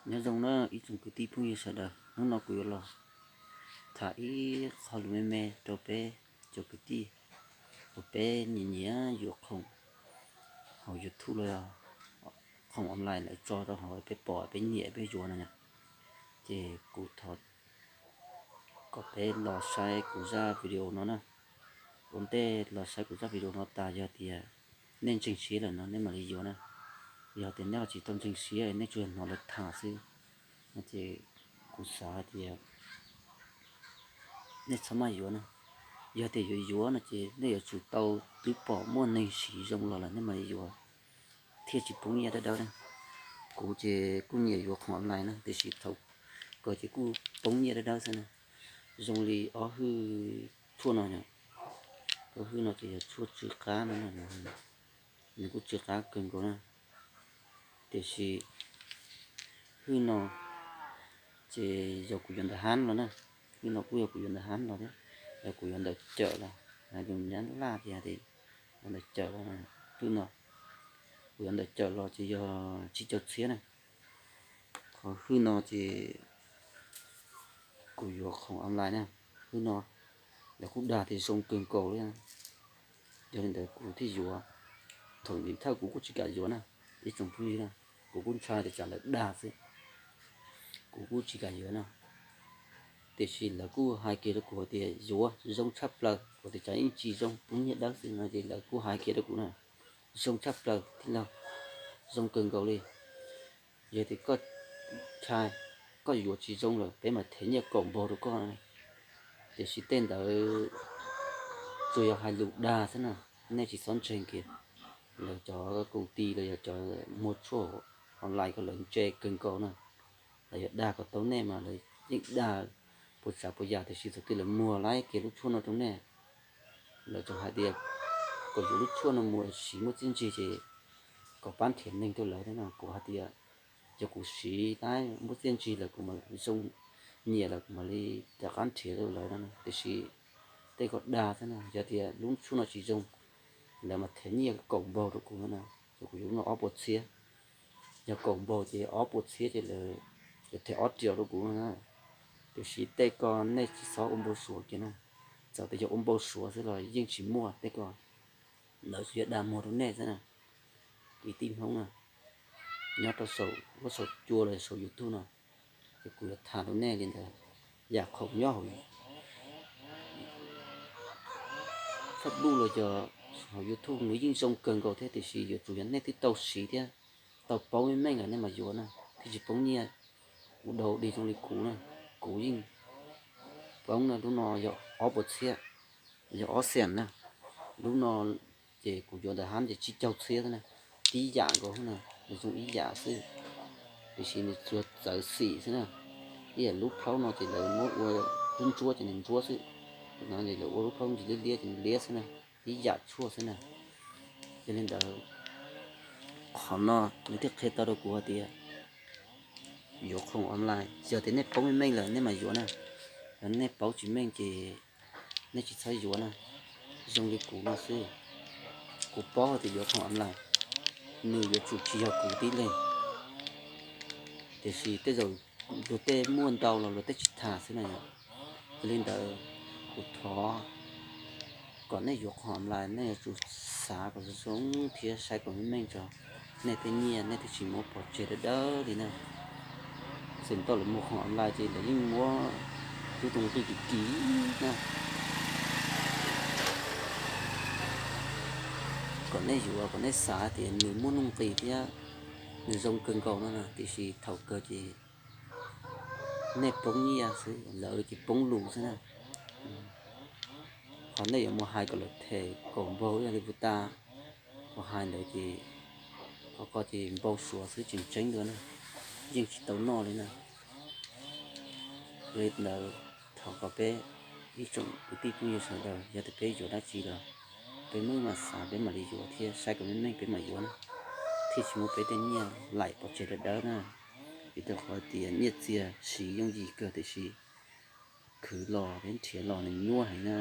Nyob zoo na ib tsoom kwv tij phooj ywg sawv daws, hnub no kuv yuav los tham ib qho lus me me rau peb cov kwv tij uas peb nyiam nyiam yuav khoom hauv YouTube los yog khoom online lawv tso rau hauv peb pom peb nyiam peb yuav no na. Ces kuv thov kom peb los saib kuv zaj video no na. Ua ntej los saib kuv zaj video no tas, yog tias nej ntseeg siab lawm no nej mam li yuav na. Yog tias nej ho tsis tau ntseeg siab, nej tsuas hnov lawv tham xwb no ces kuv xav hais tias nej txhob maj yuav na. Yog tias yuav yuav no ces nej yuav tsum tau twb pom muaj neeg siv zoo los lawm nej mam li yuav thiaj tsis poob nyiaj dawb dawb na. Kuv ces kuj nyiam yuav khoom online na, tiam sis thaum kawg ces kuj poob nyiaj dawb dawb xwb na. Zoo li ob hwj tshuaj no, ob hwj no ces yog tshuaj tsw qab no, nws kuj tsw qab kawg nkaus na. Tiam sis hwj no ces yog kuv yuav ntawm hab los na, hwj no kuj yog kuv yuav ntawm hab los thiab, yog kuv yuav ntawm cawm los, yus nyab laj tias yog ntawm cawm los, hwj no kuv yuav ntawm cawm los ces yog tsib caug txhiab na. Qhov hwj no ces kuv yuav khoom online na, hwj no lawv kuj dag tias zoo kawg nkaus li. Yog li ntawd kuv thiaj yuav. Thaum ntawd kuv kuj tsis kam yuav na, ib tsoom phooj ywg na, kuv kuj ntshai tias tsam lawv dag xwb, kuv kuj tsis kam yuav na. Tiam sis lawv kuj hais kiag rau kuv tias yuav zoo tshaj plaws, kuv tias tsam yeej tsis zoo, poob nyiaj dawb xwb no ces lawv kuj hais kiag rau kuv na, zoo tshaj plaws tij laug, zoo kawg nkaus li. Yog tias koj ntshai, koj yuav tsis zoo lawm peb mam thev nyiaj kaum npaug rau koj. Tiam sis tej ntawd tsuas yog hais lus dag xwb na, nej tsis txhob ntseeg kiag. Lawv cov koom ti los yog cov muag tshuaj online ko lawv ntse kawg nkaus na. Lawv yog dag kom tau nej mas lawv yeej dag puas tsav puas yam, tiam sis thaum twg lawv muag laib kiag lub tshuaj no rau nej, lawv tsuas hais tias kom yuav lub tshuaj no mus siv muaj txiaj ntsig ces kom pab nrhiav neeg rau lawv thiab no. Kuv hais tias yog kuv siv laib muaj txiaj ntsig lawm kuv mam zoo nyiam lawm kuv mam li rov qab nrhiav rau lawv no. Tiam sis tej ko dag xwb na, yog tias lub tshuaj no tsis zoo, lawv mam thev nyiaj kaum npaug rau kuv no na. Ces kuv yuav lub no ob puas txhiab, yog kaum npaug ces ob puas txhiab ces lawv thev ob riaum rau kuv no na. Tiam sis tej ko nej tsis txhob ua npau suav kiag na, txawm tias yog ua npau suav xwb los yeej tsis muaj tej ko, lawv tsuas yog dag muag rau nej xwb na. Kwv tij Hmoob na, nyob rau saum huab saum cua los saum YouTube no, ces kuv yuav tham rau nej li ntawd. Yam khoom nyob hauv Facebook los yog hauv YouTube nws yeej zoo kawg nkaus thiab, tiam sis yuav tsum yog nej twb tau siv thiab tau paub meej meej lawm nej mas yuav na, thiaj tsis poob nyiaj ua dau dig zoo li kuv na. Kuv yeej poob na, lub no yog ob puas txhiab, yog ob xees na. Lub no ces kuv yuav ntawm hab ces tsib caug txhiab xwb na, tib yam nkaus na, nws zoo ib yam xwb, tiam sis nws tsuas txawv xim xwb na. Ib yam lub plaub no ces lawv muab ua lub ntsuab ces nws ntsuab xwb, no ces lawv ua lub plaub ntsis liab liab ces nws liab xwb na, tib yam tshuaj xwb na. Yog li ntawd qhov no nws thiaj qhia tau rau kuv hais tias yuav khoom online, yog tias nej paub meej meej lawm nej mas yuav na, yog nej paub tsis meej ces nej tsis txhob yuav na. Zoo li kuv no xwb, kuv paub hais tias yuav khoom online, nws yuav tsum tsis yog kuv tib leeg, tiam sis tej zaum luag tej muaj ntau los luag tej tsis tham xwb na yom. Yog li ntawd kuv thov kom nej yuav khoom online nej yuav tsum xav kom zoo zoo thiab saib kom meej meej tso, nej tej nyiaj nej thiaj tsis muab pov tseg dawb dawb li na. Txawm ntau lawv muag khoom online ces lawv yeej muab tub too nqi kim kim na. Kom nej yuav kom nej xav tias nws muaj nuj nqis thiab nws zoo kawg nkaus no na, tiam sis thaum kawg ces nej poob nyiaj xwb, lawv ces poob lus xwb na. Qhov nej yuav mus hais kom lawv them kaum npaug ib yam li puag ta, mus hais ntawd ces qhov ko ces npau suav xwb tseem tseeb dua na, yeej tsis tau noj li na. Li ntawd thov kom peb ib tsoom kwv tij phooj ywg sawv daws yog tias peb yuav dab tsi los peb muaj mas xav peb mam li yuav thiab saib kom meej meej peb mam yuav na, thiaj tsis muab peb tej nyiaj laim pov tseg dawb dawb na. Vim rau qhov tias nyiaj txiag siv yooj yim kawg tiam sis khwv los thiab nrhiav los nws nyuaj heev na.